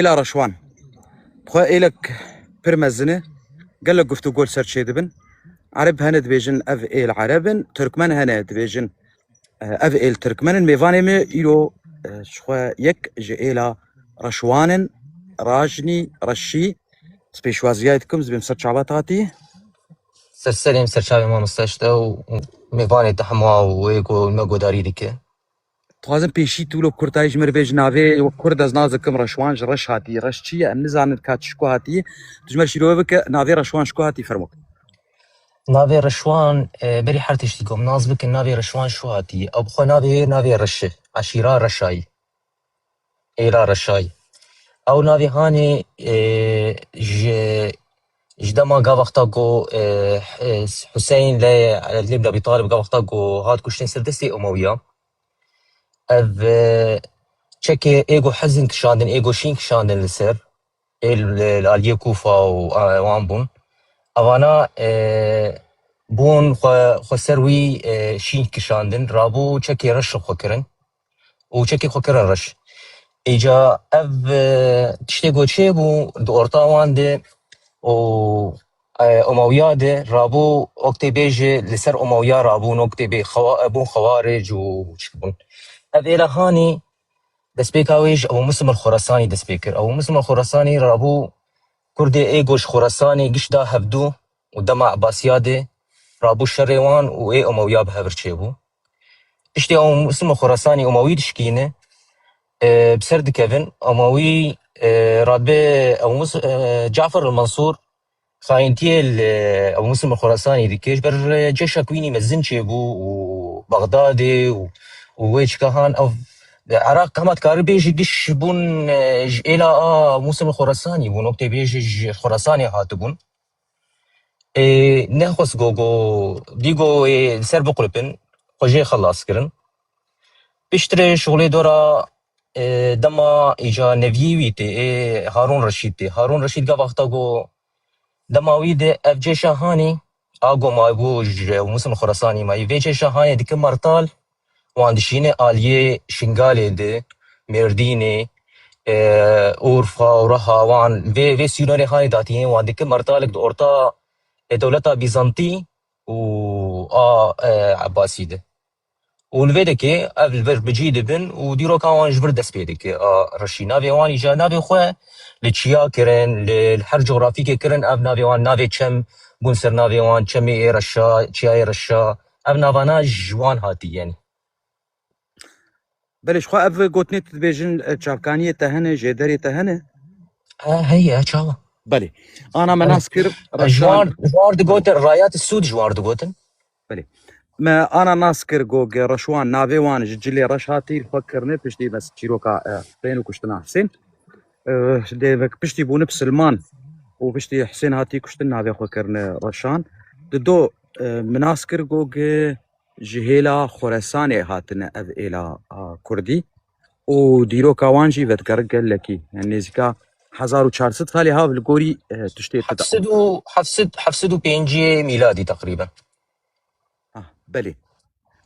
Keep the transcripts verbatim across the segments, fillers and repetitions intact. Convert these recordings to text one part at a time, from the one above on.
Êla Reşwan. Xwe êlek pir mezin e. Gelek guftûgol ser çêdibin. Ereb hene dibêjin ev êl Ereb in. Tirkmen hene dibêjin, e, ev êl Tirkmen in. Mêvanê me îro, e, ji xwe yek ji êla Reşwan in. Rajnî, Reşî. Ez pêşwaziyayê dikim, ez bêm ser çavat hatî. Ser serê min, ser çavê mamoste ji te û mêvanê te hema û wê ku me guhdarî dike. Dixwazim pêşî tu wilo kurtayî ji min re bêj navê, wek kurd ez nas dikim Reşwan, ji reş hatî. Reş çi ye? Em nizanin ka çi ji ku hatî. Tu ji me re şîrove bike, navê Reşwan ji ku hatî, fermo. Navê Reşwan, e, berî her tiştî ku em nas bikin, navê Reşwan ji ku hatî. Ew bi xwe navê, navê Reş e. Eşîra Reşayî. Êla Reşayî. Ew navê hanê, e, ji, ji dema gava wexta ku, e, Hus-, Huseyn lê, lê bin Ebî Talib gava wexta ku hat kuştin ser destê Umewiya. Ev, e, çekê ê ku hezin kişandin, ê ku şîn kişandin li ser, ê li, li aliyê Kûfa û, e, wan bûn. Evana, e, bûn xwe, xwe ser wî, e, şîn kişandin, rabû çekê reş xwe kirin û çekê xwe kirin reş. Îca ev, e, tiştê ku çêbû di orta wan de û, e, Umewiya de rabû, wek tê bêje li ser Umewiya rabûn, wek tê bê xewa-, bûn xewarij û çi bûn. Ev êla hanî destpêka wê ji Ebu Muslim el Xorasanî dest pê kir. Ebu Muslim el Xorasanî rabû kurdê ê ku ji Xorasanê giş da hevdû û dema Ebasiya de rabû şerê wan û ê Umewiya bi hev re çêbû. Piştî Ebu Muslim el Xorasanî Umewî dişkîne, e, bi ser dikevin. Umewî, e, radbe Ebu Mus-, e, Cafer el Mansûr xayintiyê li Ebu Muslim el Xorasanî dike. Ji ber, e, cêşa ku wînî mezin çêbû û Bexdadê û, û wê çika han ev Iraq hema dikarî bêjî giş bûn, e, ji êla a Muslim el Xorasanî bûn, wek tê bêjî ji Xorasanê hatibûn. Ê, nexwest go, go, dî go ê li ser biqulipin, xwe jê xelas kirin. Piştre şixulê dora, ê, dema îca neviyê wî tê, ê, Harûn Reşîd tê. Harûn Reşîd gava wexta go dema wî de ev cêşa hanî, a go mayî bû ji Muslim Xorasanî mayî. Vê cêşa hanê dike mertal, wan dişîne aliyê Şingalê de, Mêrdînê, e, Urfa û Reha wan vê, vê sînorê hanê datîne wan dike mertalek di orta, e, dewleta Bîzantî û a, e, Ebasî de. Û li vê dekê ev li vir bi cî dibin û dîroka wan ji vir dest pê dike. A Reşî navê wan îca navê xwe li çiya kirin, li, li her cografîkê kirin, ev navê wan navê çem bûn ser navê wan, Çemê ê Reşa, Çiyayê Reşa. Ev navana ji wan hatî, yanî. Belê, ji xwe ev gotinê tu dibêjin, e, çavkaniyê te hene, jêderê te hene? E, heye, çawa? Belê. Ana me nas kir, e, ji wan, ji wan digotin, rayat sûd ji wan digotin. Belê. Me ana nas kir, got, Reşwan, navê wan ji cilê reş hatî li xwe kirine, piştî bes çîroka, e, Husên û kuştina Husên. E, dê vek piştî bûne bisilman û piştî Husên hatî kuştin, navê xwe kirine Reşan. Di do, e, min nas kir, got, ji hêla Xoresanê hatine ev êla a kurdî û dîroka wan jî vedigerin gelekî. Yani nêzîka hezar û çar sed salê hav li gorî, e, tiştê tu de. Heft sed û, heft sed, heft sed û pêncî mîladî teqrîben. Ah, belê.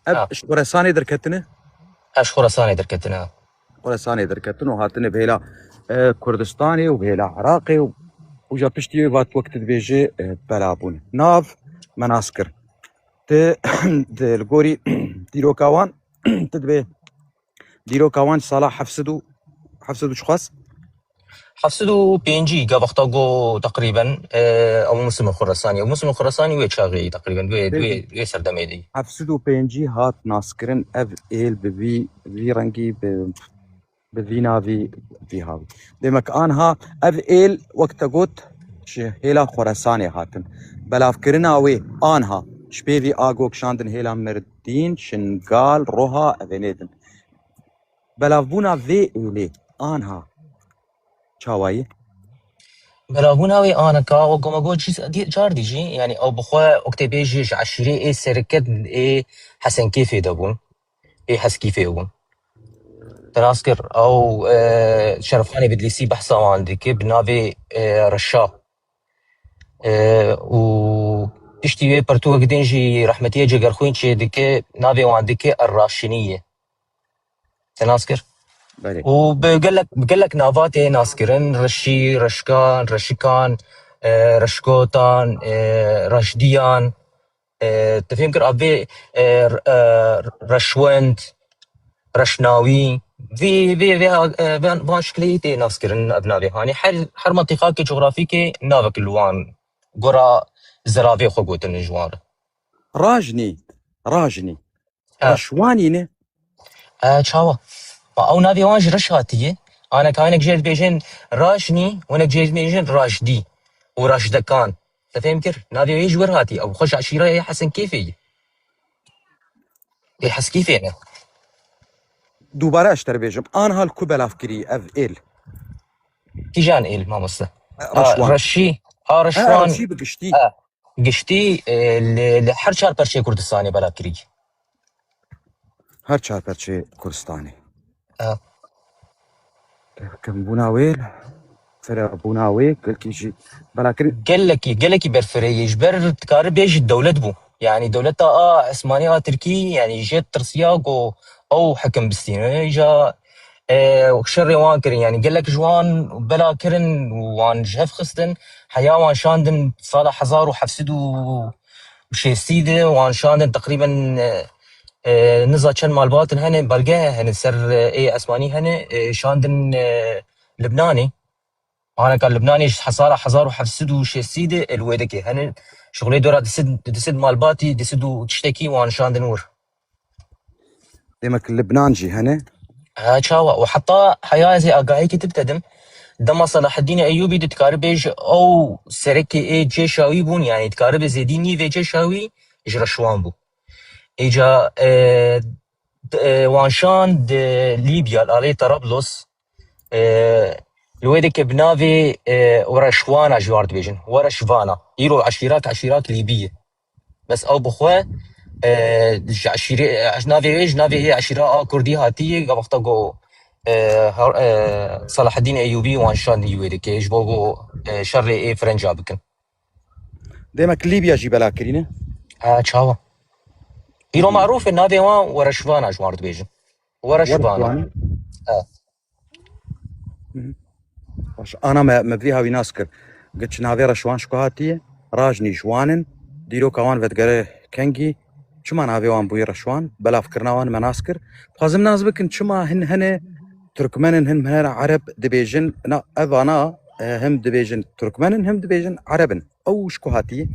Ev Ha. ji Xoresanê derketine? Ev ji Xoresanê derketine, ha. Xoresanê derketin û hatine bi hêla, e, Kurdistanê û bi hêla Iraqê û, û ja piştî wê vat wek tu dibêjî, e, bela bûne. Nav me nas kir. Ti, di, li gorî dîroka wan, tu dibê dîroka wan ji sala heft sed û, heft sed û çiqas? Heft sed û pêncî ga wexta go teqrîben, e, Ebu Muslim Xurasanî. Ebu Muslim Xurasanî wê çaxê teqrîben, wê, wê, wê serdemê de. Heft sed û pêncî hat naskirin ev êl bi vî, vî rengî, bi, bi vî navî, vî havî. Demek anha ev êl, wek te got, ji hêla Xorasanê hatin. Belavkirina wê anha ji pêvî a go kişandin hêla Mirdîn, Şingal, Roha, evê nêdin. Belavbûna vê êlê anha çawa ye? Belavbûna wê anka, wek me got, çî-, dî-, car dî jî, yanî ew bi xwe, wek tê bêjî, ji eşîrê ê serket ê Hesenkêfê de bûn, ê Heskîfê bûn. Te nas kir, ew, e, Şerefxanê Bidlîsî behsa wan dike, bi navê, e, Reşa. E, û piştî wê pirtûkek din jî rehmetiyê Cegerxwîn çê dike, navê wan dike Er-Raşinî ye. Te nas kir? Belê. Û bi gelek, bi gelek nava tê naskirin, Reşî, Reşkan, Reşikan, e, Reşkotan, e, Reşdiyan, e, tu fêm kir, ev vê, e, e, Reşwend, Reşnawî, vê, vê, vê, e, van, van şiklê tê naskirin ev navê. Hanî her, her mintîqakê cografîkê navek li wan gora zeravê xwe gotin ji wan re. Rajnî, Rajnî. Ha. Reşwanî ne? E, çawa? Ma ew navê wan ji reş hatiye. Anek hinek jê dibêjin Rajnî, hinek jê dibêjin Rajdî û Rajdekan. Te fêm kir? Navê wê ji wir hatiye. Ew xwe ji eşîra yê Hesen Kêfê ye. Ê Heskîfê ne. Dubare ez ji te re bêjim. An hal ku belav kirî ev êl? Kîjan êl, mamoste? E, Ha, Reşwan. Reşî. Ha, Ha, Reşwan. Reşî bi giştî. Ha, giştî, e, li, li her çar perçê Kurdistanê belav kirî. Her çar perçê Kurdistanê. Ha. Kembûna wê, firebûna wê, gelkî jî belakirin. Gelekî, gelekî berfirehî ye. Ji ber dikare bêjî dewlet bû. Yanî dewleta a Esmanî a Tirkî, yanî jê tirsiya ku ew hekim bistîne. Îja, e, şerê wan kirin. Yanî gelek ji wan bela kirin û wan ji hev xistin. Heya wan şandin sala hezar û heft sed û şêstî de wan şandin teqrîben, e, e, niza çend malbatin hene, belge hene ser, e, ê Esmanî hene, e, şandin, e, Libnanê. Aneka Libnanê ji hezara hezar û heft sed û şêstî de, e, li wê dikê hene. Şixulê dora du sed, du sed malbatî, du sed û tiştekî wan şandin wir. Demek Libnan jî hene? Ha, çawa? Û heta heya ez ê agahekî tib te dim. Dema Selaheddînê Eyûbî de dikare bêje ew serekê ê cêşa wî bûn, yanî dikare be zêdî nîvê cêşa wî ji Reşwan bû. Îca, e, d-, e, wan şand, e, Lîbya, li alê Tarablos, e, li wê dike bi navê, e, Wereşwana ji war dibêjin. Wereşvana. Îro eşîrak, eşîrak Lîbî ye. Bes ew bi xwe, e, ji eşîrê, e, navê wê, ji navê yê eşîra a Kurdî hatiye, ga wexta ku, e, her, e, Selaheddîn Eyûbî wan şandî wê dike, ji bo ku, e, şerê ê Frenca bikin. Demek Lîbya jî bela kirîne? Ha, çawa? Îro marûf e, navê wan Wereşvana ji wan re dibêjin. Wereşvana. Wereşvana. Ha. Hı hı. Baş, ana me, me vî hawî nas kir. Giç navê Reşwan ji ku hatiye? Rajnî ji wan in. Dîroka wan vedigere kengî? Çima navê wan bûye Reşwan? Belavkirina wan me nas kir. Dixwazim nas bikin çima hin hene Tirkmen in, hin hene Ereb dibêjin. Na, ev ana, e, him dibêjin Tirkmen in, him dibêjin Ereb in. Ew ji ku hatiye?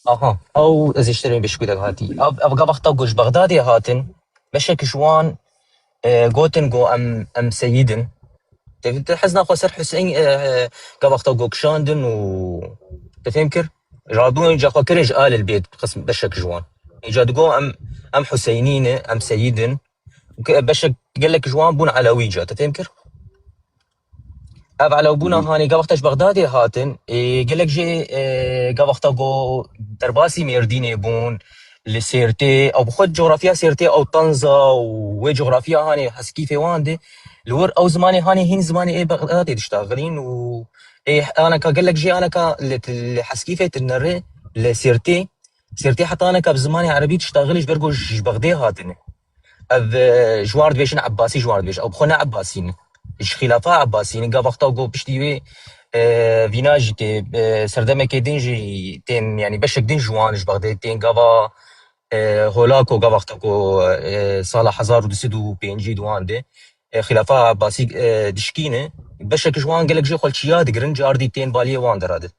Aha, ew ez ê ji te re bêjim ku de hatî. Ev, ev ga wexta ku ji Bexdadê hatin, beşek ji wan, e, gotin ku em, em seyîd in. Te, te hezna xwe ser Huseyîn, e, e, ga wexta ku kişandin û te fêm kir. Rabûn ca xwe kirin ji Alil Bêt qism beşek ji wan. Îca digo em, em Huseynî ne, em seyîd in. Ge-, beşek gelek ji wan bûn Elewî ca, te fêm kir? Ev Elewbûna Hı. hanê ga wexta ji Bexdadê hatin, ê, gelek jê, ê, ga wexta ku derbasî Mêrdînê bûn, li Sêrtê, ew bi xwe coğrafya Sêrtê ew tanza û wê coğrafya hanê Heskîfê wan de, li wir ew zimanê hanê hîn zimanê ê Bexdadê diştaxilîn û ê aneka gelek jê aneka li, li Heskîfê tinere, li Sêrtê, Sêrtê heta aneka bi zimanê erebî diştaxilî ji ber ku ji Bexdê hatine. Ev, e, ji wan dibêjin Ebbasî, ji wan dibêjin. Ew bi xwe ne Ebbasî ne. Ji xilafa Ebbasî ne. Ga wexta ku piştî wê, e, vîna jî tê, e, serdemekê din jî tên, yanî beşek din ji wan ji Bexdê tên. Gava, e, Holako, ga wexta ku, e, sala hezar û du sed û pêncî di wan de, e, xilafa Ebbasî, e, dişkîne. Beşek ji wan gelek jê xwe li çiya digirin, cardî tên baliyê wan de radin.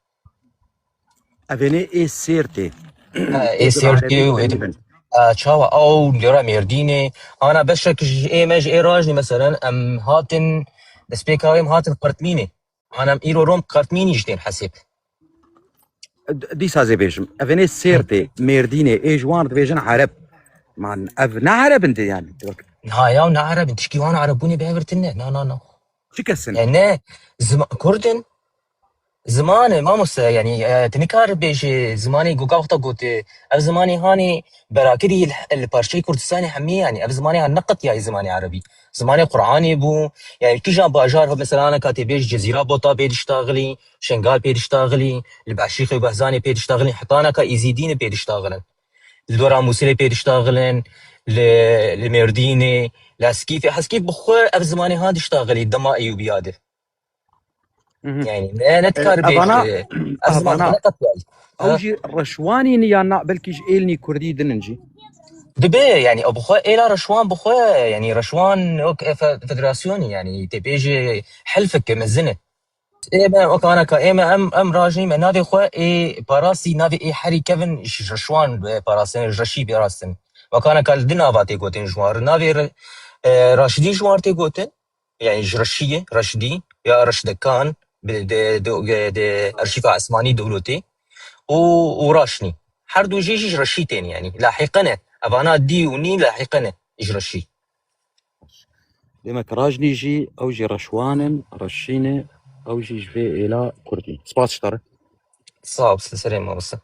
Evênê ê Sêrtê. Ha, ê Ê Sêrtê Arabî û ê dibin. Ha, çawa? Ew li ra Mêrdînê. Ana beşek ji ê me ji ê rajnî, meselen, em hatin, destpêka wê em hatin Qertmînê. Ana em îro rom Qertmînî ji tên hesêb. D-, dîsa zê bêjim. Evênê Sêrtê, Mêrdînê, ê ji wan dibêjin Ereb. Man, ev ne Ereb in de yani. Ha, ya ne Ereb in. Tişkî wan Erebbûnê bi hev re tune. Na, na, na. Çi kes in? E, ne, zima-, Kurd in. Ziman e, mamoste, yanî, e, tu nikare bêjî zimanê ku ka wexta ku tu, ev zimanê hanê berakirî li, li parçeyê Kurdistanê hemî, yanî, ev zimanê han neqetiyayî zimanê erebî. Zimanê Qur'anê bû, yanî, kîjan bajar, mesela, aneka tê bêj Cezîra Bota pê diştaxilî, Şengal pê diştaxilî, li Beşîxê û Behzanê pê diştaxilî, heta aneka Êzîdînê pê diştaxilin. Li dora Mûsilê pê diştaxilin, li, li Mêrdînê, La Heskîfê, Heskîf bi xwe ev zimanê ha diştaxilî dema Eyûbiya de. Mhm. Yani ne, ne E, dikar bê evana, e, ev ziman evana, ne qetyayî. ew Ha, jî reşwanî ne ya na, belkî ji êlnî kurdî din in jî. Dibe yani, ew bi xwe êla reşwan bi xwe, yani reşwan wek e, fe-, federasyonî yani, tê pê jî helfeke mezin e. Ê me, wek anaka, ê me em, em rajî me navê xwe ê parasî, navê ê herî kevin ji reşwan, e, parastin, ji reşî parastin. Wek anaka li din ava tê gotin ji wan. Navê re-, e, Raşidî ji wan tê gotin. Yani ji reşiyê, Reşidî ya Reşdekan, bi, de, de, de, de arşîfa esmanî dewletê û, û Raşnî. Her du jî jî ji reşî tên yani. Lahiqe ne. Evana dî û nî lahiqe ne ji reşî. Demek rajnî jî ew jî reşwan in, reşî ne, ew jî ji vê êla kurdî. Spas ji te re. Sağ ol, serê mamoste.